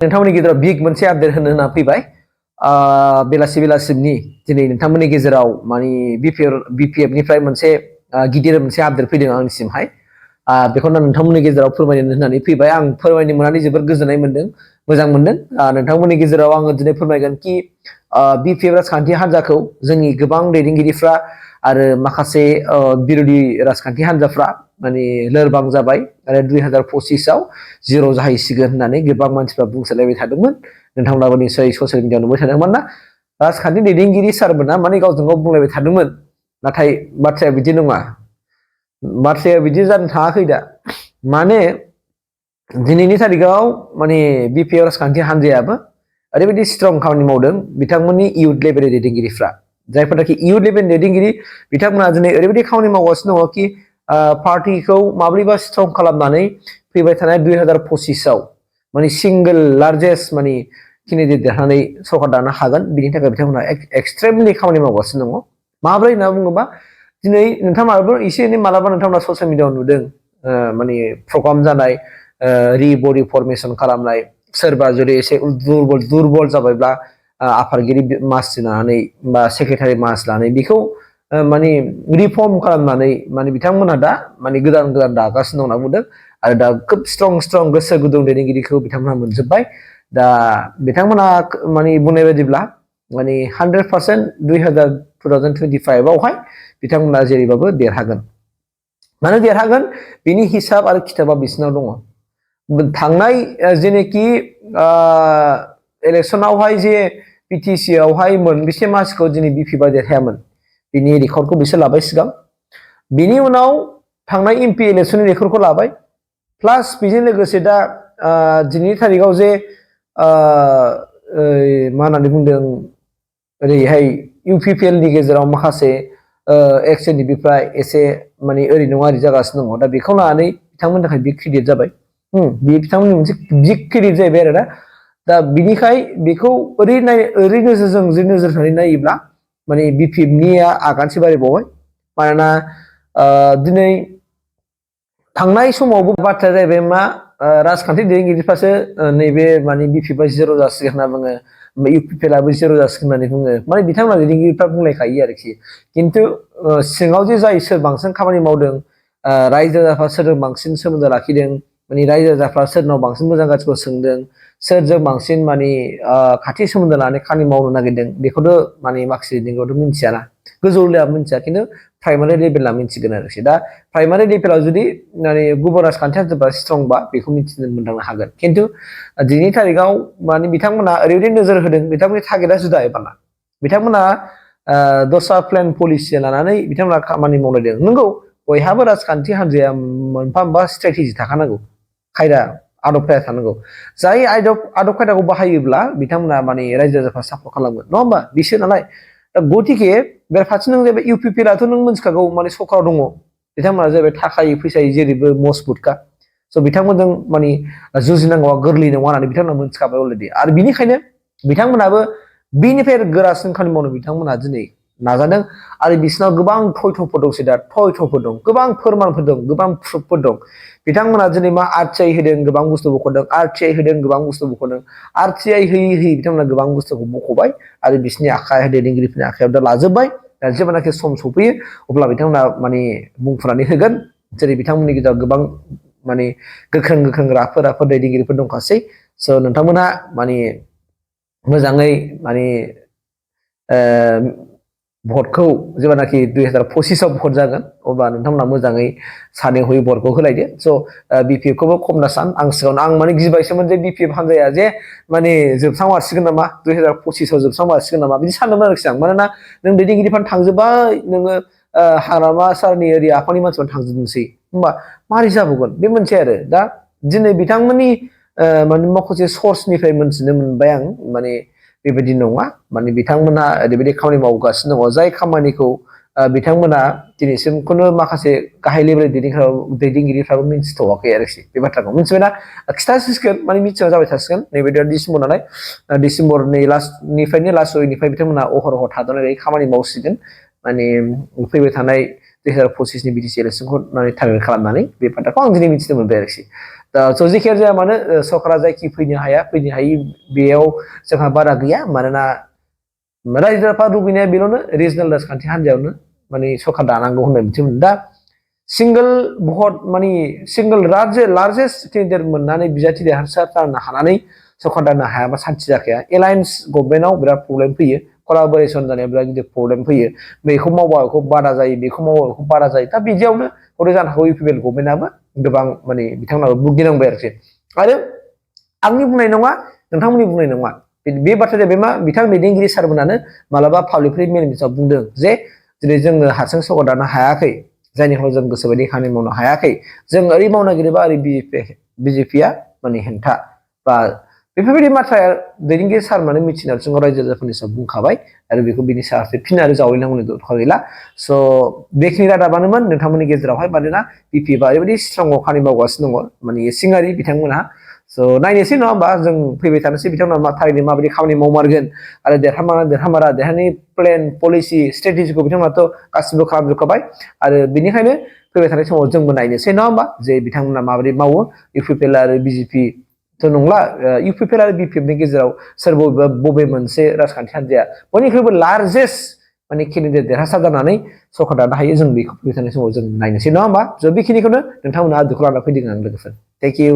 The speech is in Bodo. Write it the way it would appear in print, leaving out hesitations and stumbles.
नोंथांमोननि गेजेराव बिग मोनसे आपडेट होनो होनना फैबाय बेलासिनि दिनै नोंथांमोननि गेजेराव माने BPF निफ्राय मोनसे गिदिर मोनसे आपडेट फैदों आंनिसिमहाय बेखौनो नोंथांमोननि गेजेराव फोरमायनो होननानै फैबाय आं फोरमायनो मोननानै जोबोद गोजोननाय मोनदों मोजां मोनदों नोंथांमोननि गेजेराव आङो दिनै फोरमायगोन कि BPF राजखान्थि हान्जाखौ जोंनि गोबां दैदेनगिरिफ्रा आरो माखासे बिरोधी राजखान्थि हान्जाफ्रा माने लोरबां जाबाय आरो 2025 आव जिर' जाहैसिगोन होननानै गोबां मानसिफ्रा बुंसोलायबाय थादोंमोन नोंथांमोनाबो निसय ससियेल मिडियाआव नुबाय थादोंमोन ना राजखान्थि दैदेनगिरि सारमोना माने गावजों गाव बुंलायबाय थादोंमोन नाथाय बाथ्राया बिदि नङा बाथ्राया बिदि जानो थाङाखै दा माने दिनैनि तारिखाव माने BPF राजखान्थि हान्जायाबो ओरैबायदि स्ट्रं खामानि मावदों बिथांमोननि इयुथ लेभेलनि दैदेनगिरिफ्रा जायफोरनाखि इयुथ लेभेलनि दैदेनगिरि बिथांमोना दिनै ओरैबायदि खामानि मावगासिनो दङ कि पार्टीखौ माब्रैबा स्ट्रं खालामनानै फैबाय थानाय 2025 आव माने सिंगल लार्जेस्ट माने केन्डिडेट देरहानानै सरकार दानो हागोन बिनि थाखाय बिथांमोना एक्सट्रिमलि खामानि मावगासिनो दङ माब्रै होनना बुङोबा दिनै नोंथांमोनाबो एसे एनै मालाबा नोंथांमोना ससियेल मिडियाआव नुदों माने प्रग्राम जानाय रिबडी फर्मेशन खालामनाय सोरबा जुदि एसे दुरबल जाबायब्ला आफादगिरि मास लानानै बा सेक्रेटारि मास लानानै बेखौ माने रिफर्म खालामनानै माने बिथांमोना दा माने गोदान दागासिनो दं होनना बुंदों आरो दा खोब स्ट्रं गोसो गुदुं दैदेनगिरिखौ बिथांमोना मोनजोब्बाय दा बिथांमोना माने बुंनाय बायदिब्ला माने 100% 2025 आवहाय बिथांमोना जेरैबाबो देरहागोन मानो देरहागोन बिनि हिसाब आरो खिताबा बिसिनाव दङ थांनाय जेनेखि इलेक्शनावहाय जे PTC आवहाय मोनबेसे मासिखौ दिनै BPF देरहायामोन बिनि रेकर्डखौ बिसोर लाबाय सिगां बिनि उनाव थांनाय MP इलेक्शननि रेकर्डखौ लाबाय प्लास बेजों लोगोसे दा दिनैनि तारिखाव जे मा होननानै बुंदों ओरैहाय UPPL नि गेजेराव माखासे XNDP एसे माने ओरै नङा ओरै जागासिनो दङ दा बेखौ लानानै बिथांमोननि थाखाय बिग क्रेडिट जाबाय बे बिथांमोननि मोनसे बिग क्रेडिट जाहैबाय आरो दा बिनिखाय बेखौ ओरै नोजोरजों जे नोजोर होनानै नायोब्ला माने BPF निया आगानसे बारायबावबाय मानोना दिनै थांनाय समावबो बाथ्राया जाहैबाय मा राजखान्थि दैदेनगिरिफ्रासो नैबे माने BPF जिर' जासिगोन होनना बुङो UPPL आबो जिर' जासिगोन होननानै बुङो माने बिथांमोना दैदेनगिरिफ्रा बुंलायखायो आरोखि खिन्थु सिङाव जे जाय सोर बांसिन खामानि मावदों रायजो राजाफ्रा सोरजों बांसिन सोमोन्दो लाखिदों माने रायजो राजाफ्रा सोरनाव बांसिन मोजां गाज्रिखौ सोंदों सोरजों बांसिन माने खाथि सोमोन्दो लानानै खामानि मावनो नागिरदों बेखौथ' माने माखासे दैदेनगिरिफ्राथ' मिथियाना गोजौ लेभेला मिथिया खिन्थु प्राइमारि लेभेला मिथिगोन आरोखि दा प्राइमारि लेभेलाव जुदि माने गुबुन राजखान्थि हान्जाफ्रा स्ट्रंबा बेखौ मिथिनो मोनदांनो हागोन खिन्थु दिनैनि तारिखाव माने बिथांमोना ओरैबायदि नोजोर होदों बिथांमोननि टार्गेटआ जुदा एबारना बिथांमोना दस्रा प्लेन पलिसि लानानै बिथांमोना खामानि मावलायदों नंगौ बयहाबो राजखान्थि हान्जाया मोनफा मोनफा स्ट्रेटेजि थाखानांगौ खायदा आदब खायदा थानांगौ जाय आदब खायदाखौ बाहायोब्ला बिथांमोना माने रायजो राजाफ्रा सापर्ट खालामगोन नङा होमबा बिसोर नालाय गतिके बेराफारसेथिं नों जाहैबाय UPPLआथ' नों मिथिखागौ माने सरकाराव दङ बिथांमोना जाहैबाय थाखायै फैसायै जेरैबो मजबुतखा स' बिथांमोनजों माने जुजिनांगौआ गोरलै नङा होननानै बिथांमोना मिथिखाबाय अलरेडि आरो बिनिखायनो बिथांमोनाबो बिनिफ्राय गोरासिन खामानि मावनो बिथांमोना दिनै नाजादों आरो बिसोरनाव गोबां थयथ'फोर दंसै दा थयथ'फोर दं गोबां फोरमानफोर दं गोबां प्रुफफोर दं बिथांमोना दिनै मा RTI होदों गोबां बुस्थु बख'दों RTI होदों गोबां बुस्थु बख'दों RTI होयै बिथांमोना गोबां बुस्थुखौ बख'बाय आरो बिसोरनि आखाइ दैदेनगिरिफोरनि आखायाव दा लाजोब्बाय दा जेब्लानाखि सम सफैयो अब्ला बिथांमोना माने बुंफोरनानै होगोन जेरै बिथांमोननि गेजेराव गोबां माने गोख्रों राफोद दैदेनगिरिफोर दंखासै स' नोंथांमोना माने मोजाङै माने भटखौ जेब्लानाखि 2025 आव भट जागोन अब्ला नोंथांमोना मोजाङै सानै हयै भटखौ होलायदो स' BPF खौबो खम दासान आं सिगाङाव आं माने गिबायसोमोन जे BPF हान्जाया जे माने जोबस्रांमारसिगोन नामा 2025 आव जोबस्रांमारसिगोन नामा बिदि सानदोंमोन आरोखि आं मानोना नों दैदेनगिरिफ्रानो थांजोब्बाय नोङो हाग्रामा सारनि ओरै आफादनि मानसिफ्रा थांजोबनोसै होमबा मारै जाबावगोन बे मोनसे आरो दा दिनै बिथांमोननि माने माखासे सर्सनिफ्राय मोनथिनो मोनबाय आं माने बेबायदि नङा माने बिथांमोना ओरैबायदि खामानि मावगासिनो दङ जाय खामानिखौ बिथांमोना दिनैसिमखौनो माखासे गाहाय लेभेल दैदेनगिरिफ्राबो मिन्थिथ'वाखै आरोखि बे बाथ्राखौ मिथिबायना खिथासिगोन माने मिथिया जाबाय थासिगोन नैबे दा डिसेम्बर नालाय डिसेम्बरनि लास्टनिफ्रायनो लास्ट उइकनिफ्राय बिथांमोना अहरह थाद'नानै खामानि मावसिगोन माने फैबाय थानाय 2025 नि BTC इलेक्सनखौ माने टारगेट खालामनानै बे बाथ्राखौ आं दिनै मिथिनो मोनबाय आरोखि दा जेखियानो जाया मानो सरकारा जायखि फैनो हायि बेयाव जोंहा बारा गैया मानोना रायजो राजाफ्रा लुबैनाया बेल'नो रिजनेल राजखान्थि हान्जायावनो माने सरकार दानांगौ होननाय मोनसे दा सिंगल भट माने सिंगल लार्जेस्ट केन्डिडेट मोननानै बिजाथि देरहासार जानो हानानै सरकार दानो हायाबा सान्थि जाखाया एलायन्स गभर्नमेन्टआव बिराद प्रब्लेम फैयो कलाबरेसन जानायाव बिराद गिदिर प्रब्लेम फैयो बेखौ मावबा बेखौ बादा जायो बेखौ मावबा बेखौ बादा जायो दा बिदियावनो हरै जानो हागौ इउपिपिएल गभर्नमेन्टआबो गोबां माने बिथांमोनाबो भुगिनांबाय आरोखि आरो आंनि बुंनाय नङा नोंथांमोननि बुंनाय नङा बे बाथ्राया बे मा बिथां दैदेनगिरि सारमोनानो मालाबा पाब्लिकलि मेल मिटिंआव बुंदों जे दिनै जोङो हारसिं सरकार दानो हायाखै जायनि जाहोनाव जों गोसोबायदि खामानि मावनो हायाखै जों ओरै मावनो नागिरोबा ओरै बिजेपिआ माने हेंथा बा बेफोरबायदि बाथ्राया दैदेनगिरि सारमोनानो मिथिनायाव जों रायजो राजाफोरनि सायाव बुंखाबाय आरो बेखौ बिनि सायाव फिन आरो जावैनांगौनि दरखार गैला स' बेखिनि रादाबानोमोन नोंथांमोननि गेजेरावहाय मानोना बिपिएफआ ओरैबायदि स्ट्रंआव खामानि मावगासिनो दङ माने सिङारि बिथांमोनहा स' नायनोसै नङा होमबा जों फैबाय थानोसै बिथांमोना थारैनो माबायदि खामानि मावमारगोन आरो देरहामारा देरहानायनि प्लेन पलिसि स्ट्रेटेजिखौ बिथांमोनाथ' गासिबो खालामजोबखाबाय आरो बेनिखायनो फैबाय थानाय समाव जोंबो नायनोसै नङा होमबा जे बिथांमोना माबायदि मावो इउपिपिएल आरो बिजेपि थ' नंला इउपिपिएल आरो बिपिएफनि गेजेराव सोर बबे मोनसे राजखान्थि हान्जाया बयनिख्रुइबो लार्जेस्ट माने केन्डिडेट देरहासार जानानै सरकार दानो हायो जों बेखौ फैबाय थानाय समाव जों नायनोसै नङा होमबा स' बेखिनिखौनो नोंथांमोना आदुखौ लाना फैदों आं लोगोफोर थेंक इउ